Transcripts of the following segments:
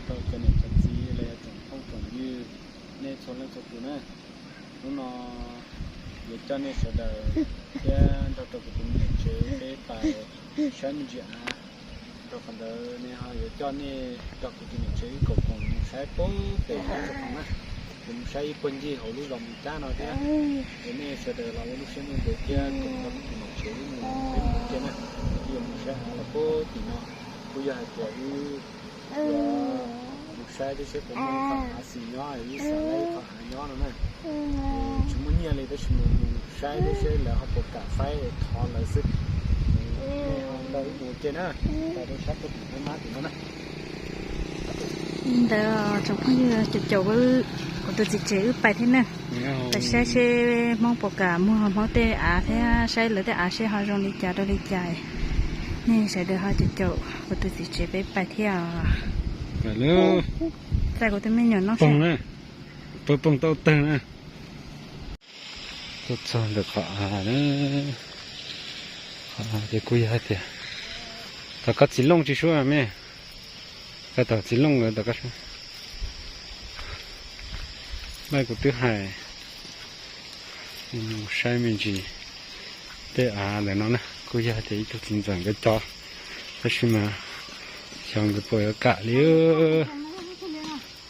Rau cov niam cov txiv los yog tsoom phooj tsoom ywg, nej txhua leej txhua tus na, hnub no yuav coj nej sawv daws thiab nrog rau kuv tus me nyuam tsev peb pais saib me ntsis av. Rau qhov ntawd ne ho yuav coj nej nrog kuv tus me nyuam tsev wb koom koom mus saib puag pem lub zos na, yuav mus saib ib puag ncig hauv lub zos Mus Cab no thiab. Es nej sawv daws los ua lub siab ntev thiab koom nrog kuv tus me nyuam tsev wb mus peb mus ua ke na, wb yuav mus saib av los puag tim no. Kuj yog hais tias wb yuav mus saib thiab seb puas muaj ib qho av xis nyob, wb xav laib ib qho av nyob no na. Tsis muaj nyiaj li tab sis mus saib thiab seb lawv ho puas kam faib, thov lawv xwb. Nej ho nrog wb mus ua ke na, pais rau sab puag tim Hmoob Mab tim no na. Li ntawd tsoom phooj ywg, caum caum kuv tus txiv tsev wb pais thiab na, pais saib seb Hmoob puas kam muag Hmoob tej av thiab saib lawv tej av seb ho zoo li cas rau li cas. Nej sawv daws ho caum caum kuv tus txiv tsev peb pais thiab. Txais kuv tus me nyuam no poog na, poog tau tawg na. Tuaj txog ntawm qhov av na, qhov av ces kuj yog hais tias, tom koj txiv looj tsis suab me, koj tom txiv looj lawm tom koj suab. Mas kuv twb hais mus saib me ntsis tej av ntawm no na, kuj yog hais tias ib tug txiv ntxawm nkawd cov, tab sis mas xyov nkawd puas yuav kam li,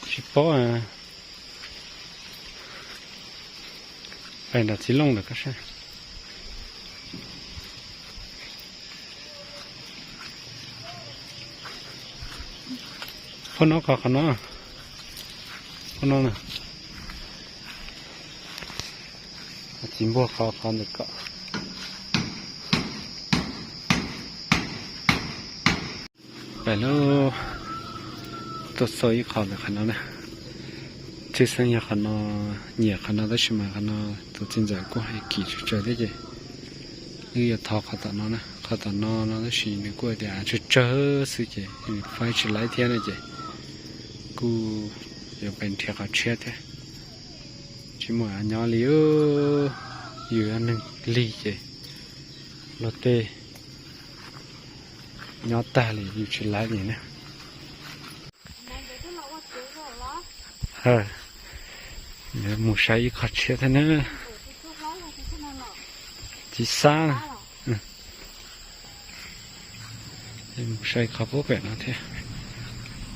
tsis paub. Pais nram txiv looj ntawm koj saib. Phoj no qhov, qhov no, phoj no na. Txiv npuag qhov, qhov ntawm koj. Pais lub, tuaj xauj ib qho ntawm qhov no na. Tshwj xeeb yog qhov no, nyiam qhov no tab sis mas qhov no tus txiv ntxawm kuj hais kim tsawg tsawg thiab ces wb yuav thov qhov tom no na. Qhov tom no no tab sis nws kuj hais tias av tsawg tsawg xwb ces faib tsis laib thiab no ces kuj yuav pais nrhiav qhov tshiab thiab. Tsis muaj av nyob li, yus yog neeg lig ces luag tej nyob tag li yus tsis laib li na. Mus saib ib qho tshiab thiab na. Txiv Xab, mus saib ib qho puag pem no thiab.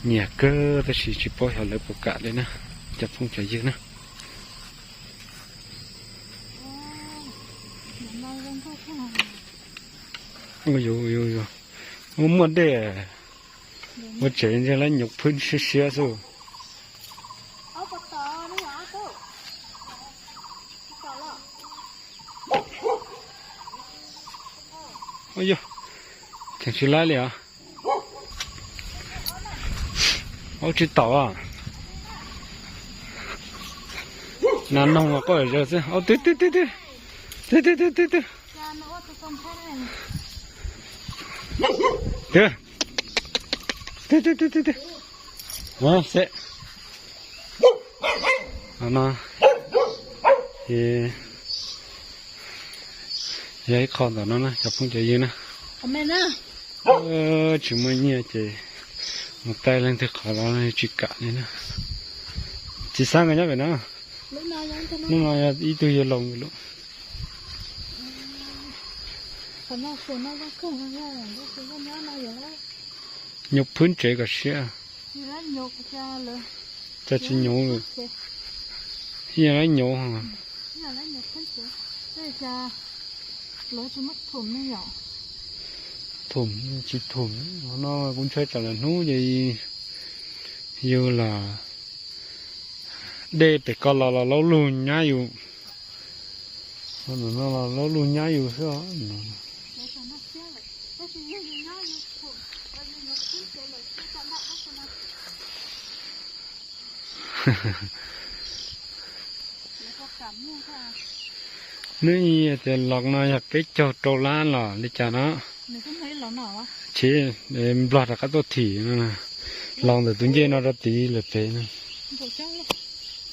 Nyiam kawg tab sis tsis paub xyov lawv puas kam li na, cov phooj cov ywg na. Ua yuav, ua yuav, ua muaj dej, ua tsev ntag lawv nyuv phwb siab siab xwb. Ua yuav, cheem tsis laib li os. Ua tsis taus. Nas noog quaj zog xwb. Twb twb twb twb, twb twb twb twb twb, twb twb twb twb twb, xeb. No ces yog ib qho ntawm no na cov phooj cov ywg na. Tsis muaj nyiaj ces mus taij leej twg qhov los tsis kam li na. Txiv Xab nkawd nyob pem no. Hnub no yog ib tug yawg laus nkawd lub. Nyuv phwb tsev kom siab. Cas tsis nyuv, yog lawv nyuv. Thum tsis thum, no kuv ntshai tsam lawm hnub ces yus los dej pem ko los los laub lug nyab yus. No los laub lug nyab yus xwb. Nws tias los no yog peb caug rau lab los li cas no. Ces Nplog rov qab tuaj thim no, los ntawm tus ncej no rau tid lawm pem no.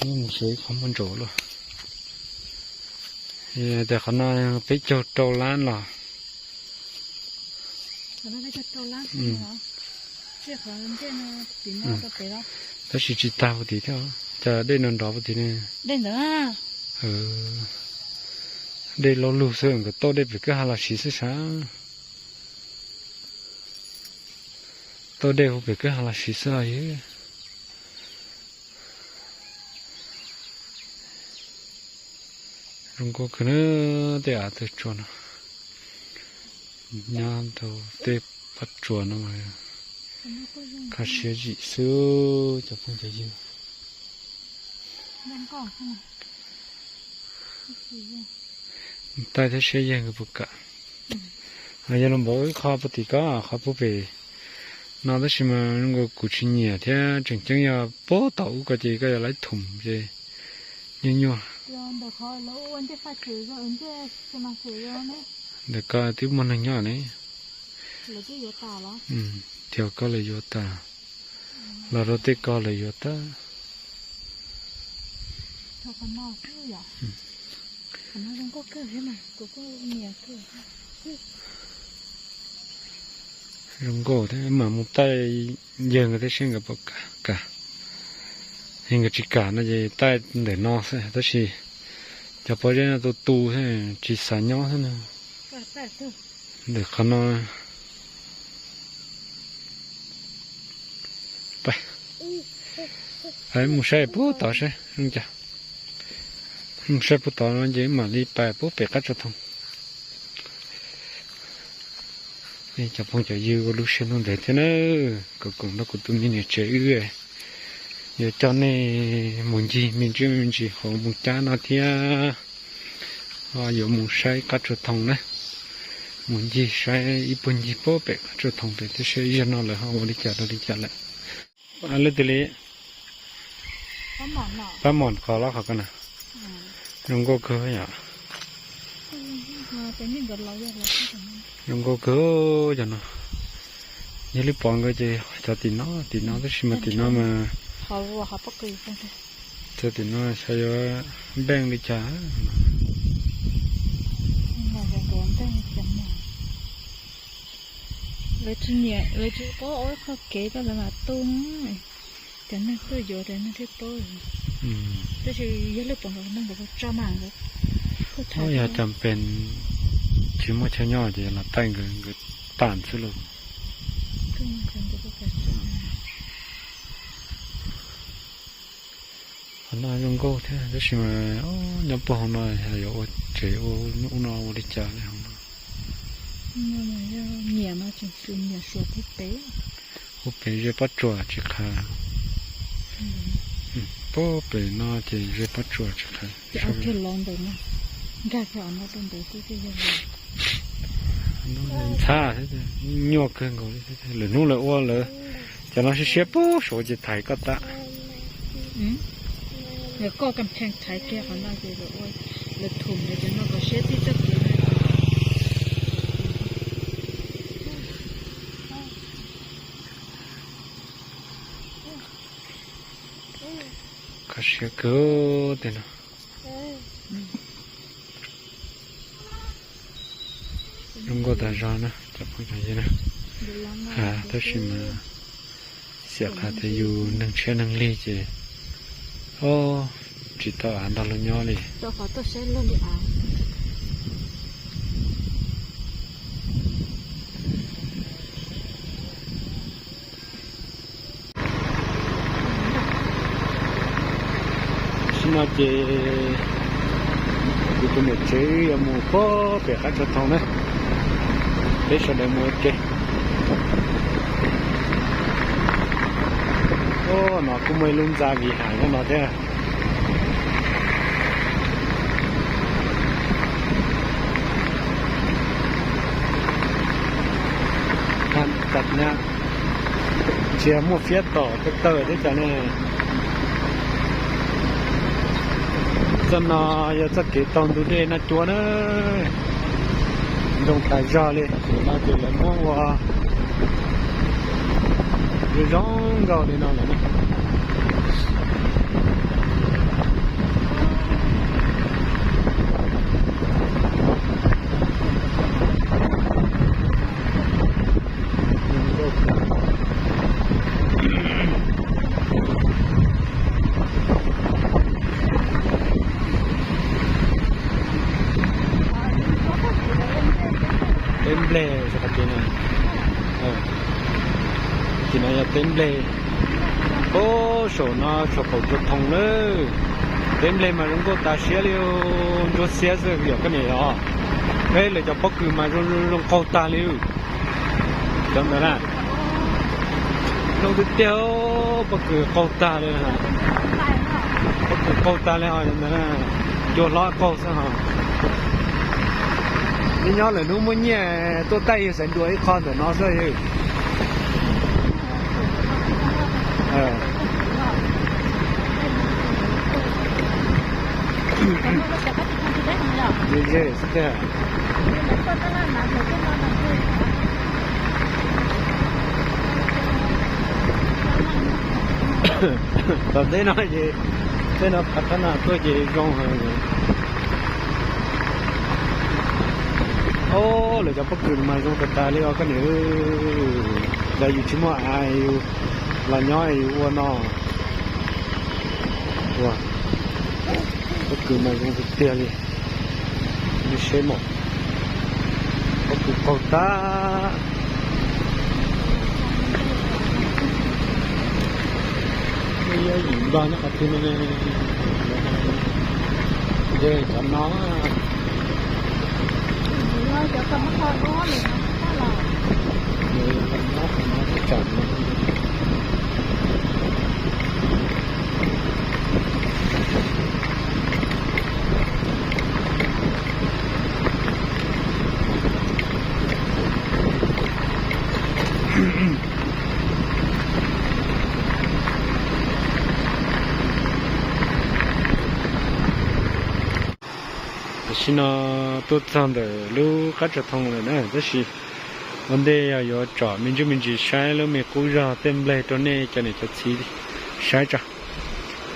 Mus saib qhov muaj ntsaum luaj. Tias qhov no peb caug rau lab los. Tab sis tsis tag puag tim thiab, cas dej no nrov puag tim ne. Dej lauj lug xwb, nkawd tauj dej pem kwj ha los siv xwb sav. Tauj dej hu pem kwj ha los siv xwb os yog. Zoo nkauj kawg na, tej av tawg tsuas no, nyob rau tej pab tsuas no, kho siab zim xwb cov phooj cov ywg. Taij thiab siab yag nkawd puas kam. Yog los npaum ib qho puag tim ko, qhov puag pem no tab sis mas zoo nkaus kuv tsis nyiam thiab, tseem ceeb yog puag tom ub ko ces koj yog laib thoom ces nyuaj nyuaj. Ntawm ko twb muaj neeg nyob ne. Thiab koj lawv yuav tas, los rau tej ko lawv yuav tas. Zoo nkauj thiab, mam mus taij yawg nkawd thiab seb nkawd puas kam. Yog nkawd tsis kam no ces taij ntawm no xwb, tab sis cov pob zeb no tu tu xwb, tsis xav nyob xwb na. Ntawm qhov no, mus saib puag tod seb zoo cas. Mus saib puag tod no ces mam li pais puag pem qab tsuas thoo. Cov phooj cov ywg ua lub siab ntev thiab na, kom koom nrog kuv tus me niam tsev wb, yuav coj nej mus ncig me ntsis me ntsis hauv Moos Cab no thiab. Yuav mus saib qab tsuas thoo na, mus ncig saib ib puag ncig puag pem qab tsuas thoo pem thiab seb zaum no lawv ho ua li cas rau li cas lawm. Leej twg li? Pab mom qhov los qhov ko na. Zoo nkauj kawg yom. Zoo nkauj kawg cov no. Yog li pom nkawd ces cov tim no, tim no tab sis mas tim no mas, cov tim no xyov yuav npeej li cas. Lawv tsis nyiam, lawv tsis paub ua qhov kev coj lawv mam tu, cov neeg tuaj yuav cov neeg thiaj paub. Tab sis yog lub pom nkawd neeg nkawd tso mas nkawd, yog cas pes tsis muaj chaw nyob ces los taij nkawd, nkawd tas xwb lauj. Qhov no zoo nkauj thiab tab sis mas nyob puag hauv no yuav ua tsev ua ub no ua li cas li hauv no. Nyiam mas tseem nyiam suav pub pem, pub pem ze pob tsuas tsis qhav. Pub pem no ces ze pob tsuas tsis qhav. Nkag kiag los ntawm no, nkag kiag no rau ntawd xwb thiaj yog. Ntxhab, nyuaj kawg nkaus li. Lwm hnub lawv ua lawv cov no siab siab pub saud ces thaiv koj tag. Lawv koj kam pheej thaiv kiag qhov no ces lawv ua, lawv thum lawv cov no kom siab tib txoj kev na. Kho siab kawg tej no. Zoo nkauj tas zog na cov phooj cov ywg na. Tab sis mas xiam qhov tias yus neeg tshiab neeg lig ces, o, tsis tau av nrog luag nyob li. Tam sim no ces kuv tus niam tsev yuav mus puag pem qab tsuas thoo na, peb sawv daws mus ua ke. O, no kuj muaj ib lub ntxa viv hais nyob no thiab. Ntsia muaj fiab tom tawm tawm thiab cas ne. Txoj no yog txoj kev taug ntug dej Naj Cuab na. Ntoo tas zog li, no ces lawv muab ua zoo zoo nkauj li no lawm ne. Tim no yog teb nplej, pab saum no saum qaum tsuas thoo lawm. Teb nplej mas zoo nkauj tas siab li, ntsuab xiab xwb yog koj niam yog. Peb lawv cov pob kws mas zoo zoo qaug tag li. Cov ntawd na, zoo tiag tiag, pob kws qaug tag li. Pob kws qaug tag li ho cov ntawd na, cua hlob qaug xwb ho. Neb nyob lawm hnub muaj nyiaj tuaj taij yawg Xaiv Duas ib qho ntawm no xwb yawg. Tom ntej no ces, tej no phav thab nas tuaj ces zoo heev. Ob, lawv cov pob kws mas zoo tas tas li os koj niam. Ntawd yus tsis muaj av yus los nyob yus ua no. Ua, pob kws mas zoo tiag tiag li. Nej seb mas, pob kws qaug tag. Yim npog nyob qhov twg no ne? Cov no, cov no tseem. Tam sim no tuaj txog ntawm lub qab tsuas thoo lawm na, tab sis ua ntej yog yuav tsom me ntsuj me ntsis saib lub me qub zog tiaj nplej rau nej cov niam cov txiv saib tso.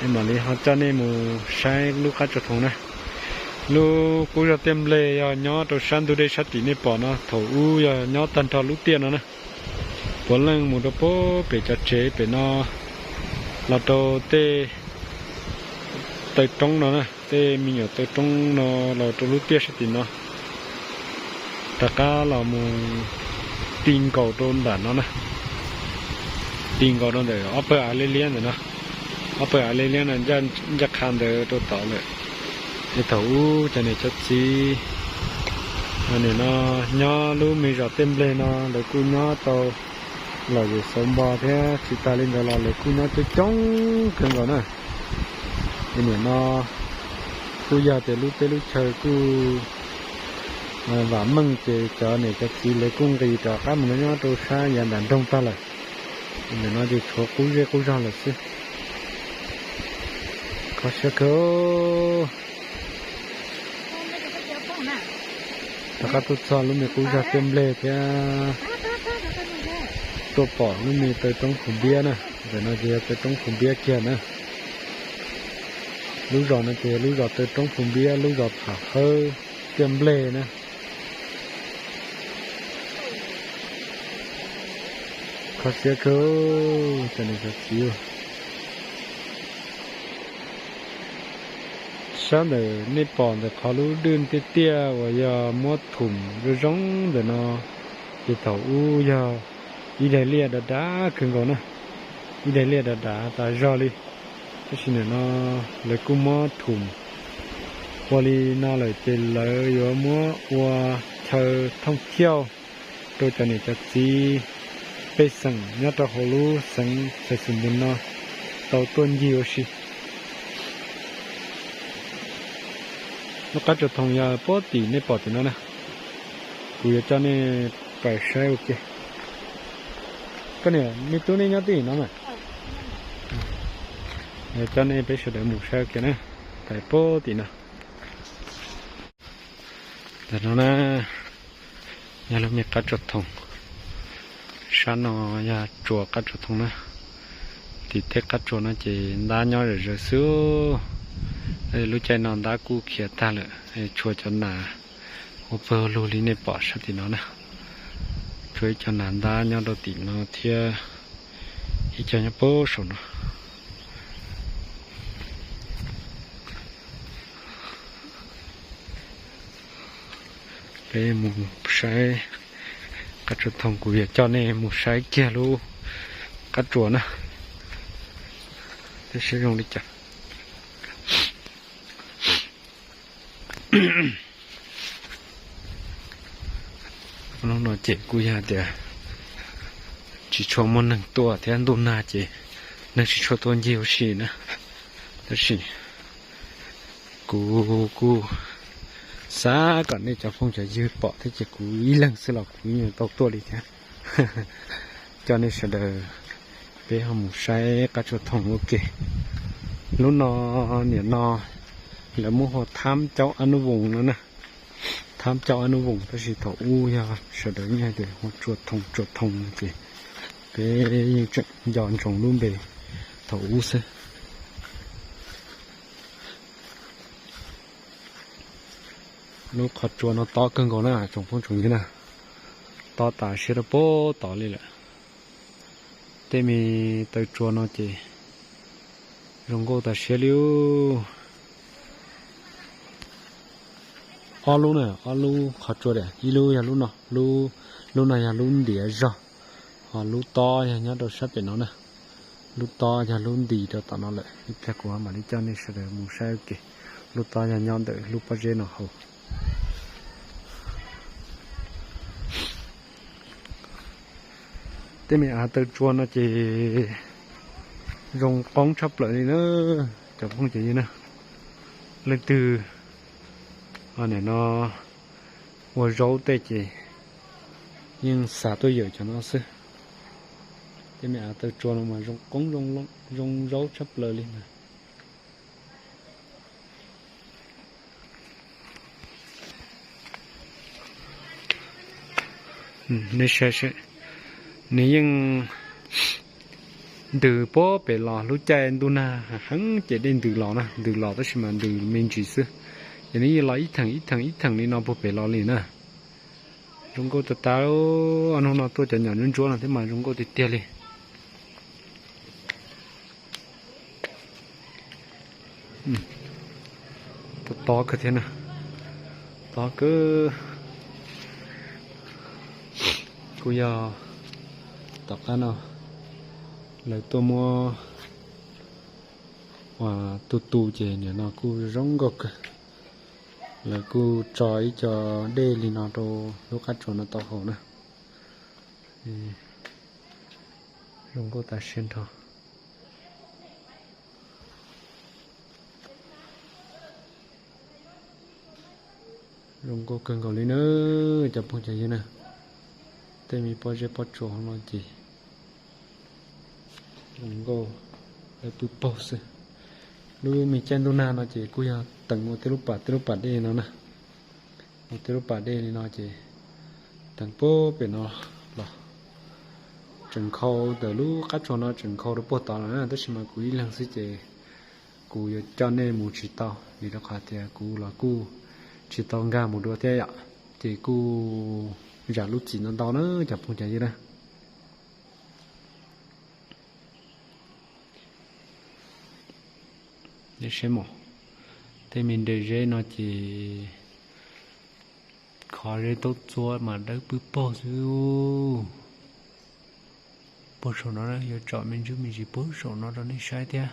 Es mam li ho coj nej mus saib lub qab tsuas thoo na. Lub qub zog tiaj nplej yog nyob rau sab ntug dej sab tim nej pom no, thaum ub yog nyob tag nrho lub tiaj no na. Puav leej mus rau pem cov tsev pem no los rau tej taw roob no na, tej me nyuam taw roob no los rau lub tiaj sab tim no, rov qab los mus ti nkaus rau ntawm no na, ti nkaus rau ntawm ob pawg av liab liab ntawm no, ob pawg av liab liab no ncaj qha ntawd rau tod lawm. Es thaum ub cov niam cov txiv nim no nyob lub me zos tiaj nplej no lawv kuj nyob tau lom zem xauv npo thiab, tsis tas li ntawd los lawv kuj nyob coob coob kawg nkaus na. Es nim no kuj yog tias lub teb lub chaw kuj vam meej ces cov niam cov txiv lawv kuj nqis rov qab mus nyob rau sab yav nram nroog tag lawm. Nim no ces tshuav qub zej qub zog lawm xwb. Kho siab kawg. Rov qab tuaj txog lub me qub zog tiaj nplej thiab tuaj pom lub me taw roob Phu Npiab na. Ntawm no ces yog taw roob Phu Npiab kiag na. Lub zos no ces lub zos taw roob Phu Npiab, lub zos Pham Hawb tiaj nplej na. Kho siab kawg, cov niam cov txiv. Sab ntawm nej pom ntawm qhov lub dwj tiaj tiaj uas yog muab thum zoo zoo ntawm no, ces thaum ub yog ib daim liaj dav dav kawg nkaus na, ib daim liaj dav dav tas zog li. Tab sis nim no lawv kuj muab thum ua li no lawm ces lawv yuav muab ua chaw thooj thiauj rau cov niam cov txiv pej xeem nyob rau hauv lub xeev Xais Xus Npus no tau tuaj ncig ua si. Lub qab tsuas thoo yog puag tim nej pom tim no na, kuv yuav coj nej pais saib ua ke. Koj niam me tub nej nyob tim no mas, yuav coj nej peb sawv daws mus saib ua ke na, pais puag tim no. Ntawm no na, yog lub me qab tsuas thoo. Sab no yog tsuas qab tsuas thoo na. Tim tej qab tsuas no ces ntab nyob zom zaws xwb. Lub caij no ntab kuj khiav tag lawm, tshuav cov nas ua pawg lug li nej pom sab tim no na. Tshuav ib co nas ntab nyob rau tim no thiab ib co nyob puag saum no. Peb mus saib qab tsuas thoo, kuv yuav coj nej mus saib kiag lub Qab tsuas na, saib zoo li cas. Hnub no ces kuj yog tias tsis tshua muaj neeg tuaj thiab ntuj nag ces neeg tsis tshua tuaj ncig ua si na. Tab sis kuv kuj xav kom nej cov phooj cov ywg pom thiab ces kuv ib leeg xwb los kuv yeej tau tuaj li thiab. Coj nej sawv daws peb ho mus saib qab tsuas thoom ua ke. Lub no, nim no lawv muab hu thab caub ab nub voos no na, thab caub ab nub voos, tab sis thaum ub yog sawv daws yeej hais tias hu tsuas thoom tsuas thoom no ces peb yeej tseem nco ntsoov lub npe thaum ub xwb. Lub qhov tsua no tob kawg nkaus na tsoom phooj tsoom ywg na, tob tas siab rau puag tod li lawm. Tej me taw tsua no ces zoo nkauj tas siab li. Ob lub na, ob lub qhov tsua tias ib lub yog lub no, lub no yog lub ntiav zog, ho lub tob yog nyob rau sab pem no na. Lub tob yog lub nti rau tom no lawm. Ib pliag kuv mam li coj nej sawv daws mus saib ua ke. Lub tob yog nyob ntawm lub pob zeb no hauv. Tej me av taw tsua no ces zoo qoob tshaj plaws li na, cov phooj cov ywg na. Leej twg nim no ua zaub tej ces yeej xav tuaj yawm cov no xwb. Tej me av taw tsua no mas zoo qoob zoo zaub tshaj plaws li na. Nws yeej ntws puag pem los, lub caij ntuj nag heev ces dej ntws los na, ntws los tab sis mas ntws me ntsis xwb. Ces nws yeej los ib theem ib theem ib theem li no puag pem los li na. Zoo nkauj tas tas, hnub no tuaj cov nyom ntsuab ntsuab no thiab mas zoo nkauj tiag tiag li. Tob kawg thiab na, tob kawg. Kuj yog tom qab no lawv tuaj muab ua tu tu ces nim no kuj zoo nkauj kawg. Lawv kuj tso ib co dej li no rau lub qab tsuas no tau haus na. Zoo nkauj tas siab nrho. Zoo nkauj kawg nkaus li na, cov phooj cov ywg na. Tej me pob zeb pob tsuas no ces zoo nkauj, pw paug xwb. Lub me caij ntuj nag no ces kuj yog teev ua tej lub pas tej lub pas dej no na. Ua tej lub pas dej li no ces teev puag pem no los, tseem nkhaus ntawm lub qab tsuas no tseem nkhaus rau puag tod lawm na, tab sis mas kuv ib leeg xwb ces kuv yuav coj nej mus tsis tau, vim rau qhov tias kuv los kuj tsis tau nkag mus dua thiab yom, ces kuj zam lub txim ntau ntau na cov phooj cov ywg na. Saib mas, tej me nres zeb no ces khov zeb taub txua mas dawb pw paug xwb. Puag saum no yuav tsom me ntsis me ntsis puag saum no rau nej saib thiab.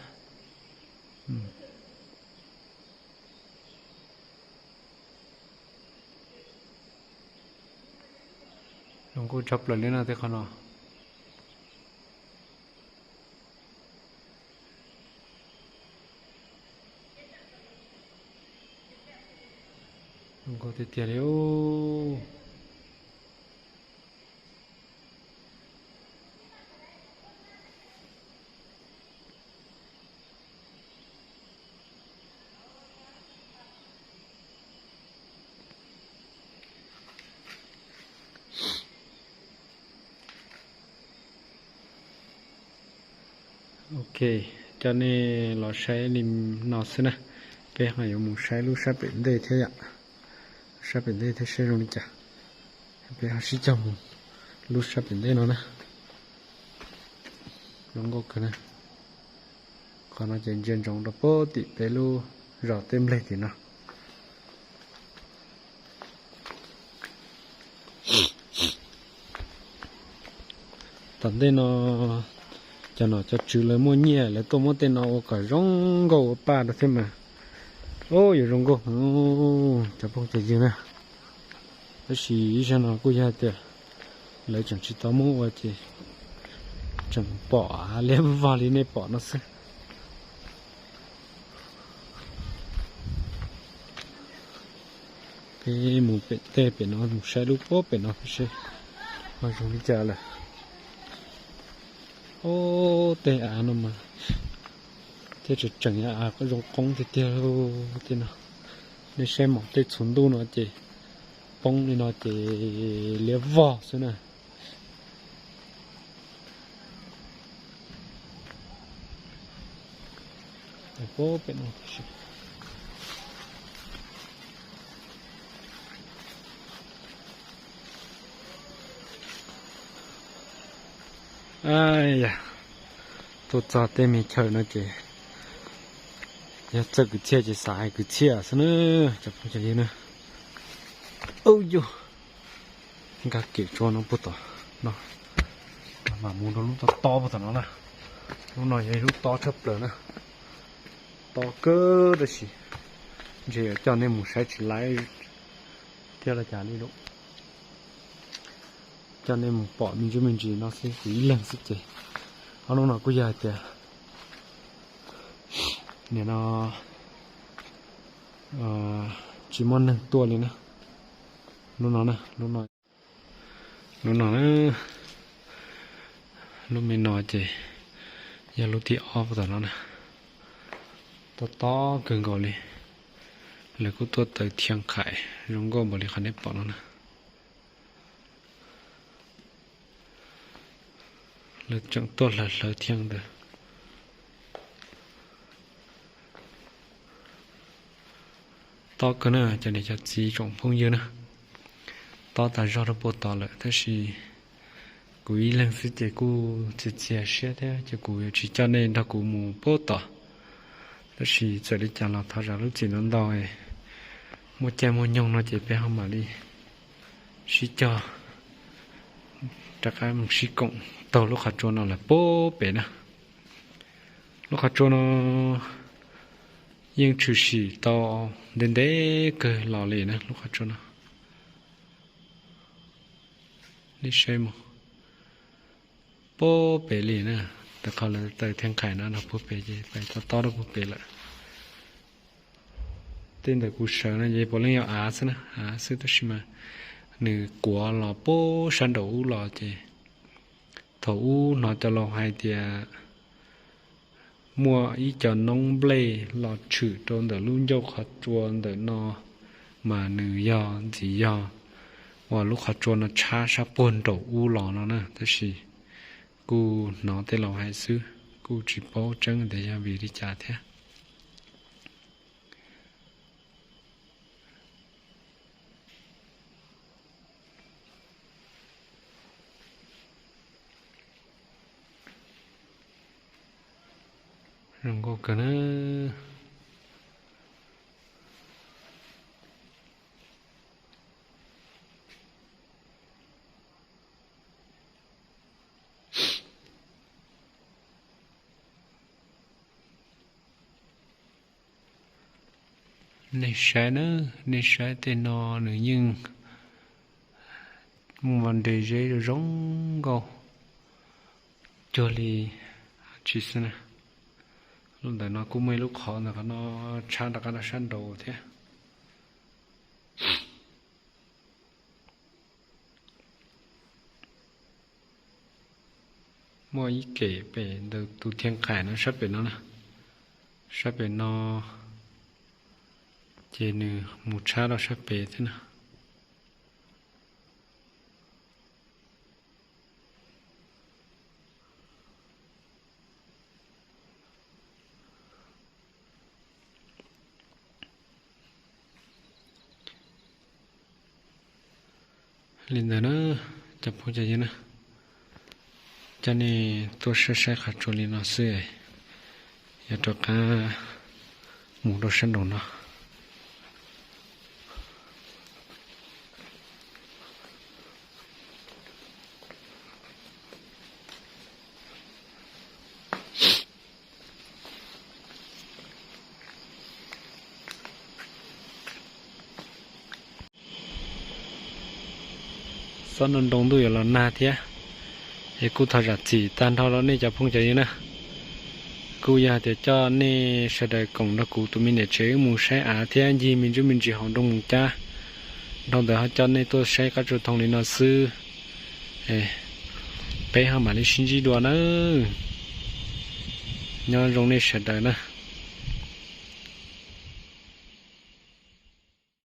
Zoo nkauj tshaj plaws li no tej qhov no. Zoo nkauj tiag tiag li. Ok, coj nej los saib li no xwb na. Peb ho yuav mus saib lub sab pem ntej thiab yom. Sab pem ntej thiab saib zoo li cas. Peb ho sib cog mus lub sab pem ntej no na. Zoo nkauj kawg na. Qhov no ces ntsia ntsoov rau puag tim peb lub zos Teb Nplej tim no. Tom ntej no Cov nom cov tswv lawv muaj nyiaj lawv tuaj muab tej no ua kom zoo nkauj ua paj rau thiab mas. Yuav zoo nkauj heev cov phooj cov ywg na. Tab sis ib zaj no kuj yog tias lawv tseem tsis tau muab ua ces tseem pom liab vog li nej pom no xwb. Peb mus pem tej pem no mus saib lub pob pem no seb ho zoo li cas lawm. Ob, tej av no mas thiaj tseem tseem av zoo qoob tiag tiag li tej no. Nej saib mom tej txhuv ntuj no ces poob li no ces liab vog xwb na. Tuaj txog tej me chaw no ces yog txawj kwv txhiaj ces xav hais kwv txhiaj xwb na, cov phooj cov ywg na. Ub yuj, nkag kem tsua no puag tom no, mam mus rau lub tob tob puag tom no na. Lub no yog ib lub tob tshaj plaws na, tob kawg tab sis ntshe yuav coj nej mus saib tsis laib thiab los cas li lawm. Coj nej mus pom me ntsis me ntsis no xwb, kuv ib leeg xwb ces. Ob, lub no kuj yog hais tias nim no tsis muaj neeg tuaj li na. Lub no na, lub no, lub no na, lub me no ces yog lub thib ob puag tom no na. Tob tob kawg nkaus li. Lawv kuj tuaj taws thiaj qhaim zoo nkauj npaum li qhov nej pom no na. Lawv tseem tuaj hlawv hlawv thiaj ntawd. Tob kawg na cov niam cov txiv tsoom phooj ywg na. Tob tas zog rau puag tod lawm tab sis kuv ib leeg xwb ces kuj txias txias siab thiab ces kuv yuav tsis coj nej nrog kuv mus puag tod. Tab sis txawm li cas los thov zam lub txim ntau ntau, muaj caij muaj nyoog no ces peb ho mam li sib cog rov qab mus sib koom taug lub qhov tsua no lawm puag pem na. Lub qhov tsua no yeej tshwm sim tau ntev ntev kawg los li na lub qhov tsua no. Nej saib mus, puag pem li na, tau qhov lawv taws thiaj qhais no rau puag pem ces pais tob tob rau puag pem lawm. Tej ntawm kuv sawv no ces puav leej yog av xwb na, av xwb tab sis mas nws kuav los puag sab nraum ub los ces thaum ub hnov cov laus hais tias muaj ib co noob nplej los tshwm rau ntawm lub ncauj qhov tsua ntawm no, mas nws yog ntxim yog uas lub qhov tsua no tshab sab puag nraum ub los no na, tab sis kuj hnov tej laus hais xwb, kuj tsis paub tseeb tias yog vim li cas thiab. Zoo nkauj kawg na. Nej saib na, nej saib tej no nws yeej muaj nres zeb zoo nkauj cuag li tsis xwb na. Lub ntawm no kuj muaj ib lub qhov ntawm qhov no tshab rov qab rau sab nraud thiab. Muaj ib kem pem ntawm tus thiaj qais no sab pem no na, sab pem no ces nws mus tshab rau sab pem thiab na. Li ntawd na, cov phooj cov ywg na, coj nej tuaj saib saib qhov tsua li no xwb, yuav rov qab mus rau sab nraum no. Tob nroo nroo ntuj yuav los nag thiab, es kuj thov zam txim tag nrho rau nej cov phooj cov ywg na. Kuj yog hais tias coj nej sawv daws koom nrog kuv tus me niam tsev wb mus saib av thiab ncig me ntsuj me ntsis hauv nroog Moos Cab, dhau ntawd ho coj nej tuaj saib qab tsuas thoo li no xwb. Peb ho mam li sib ntsib dua nawb. Nyob zoo nej sawv daws na.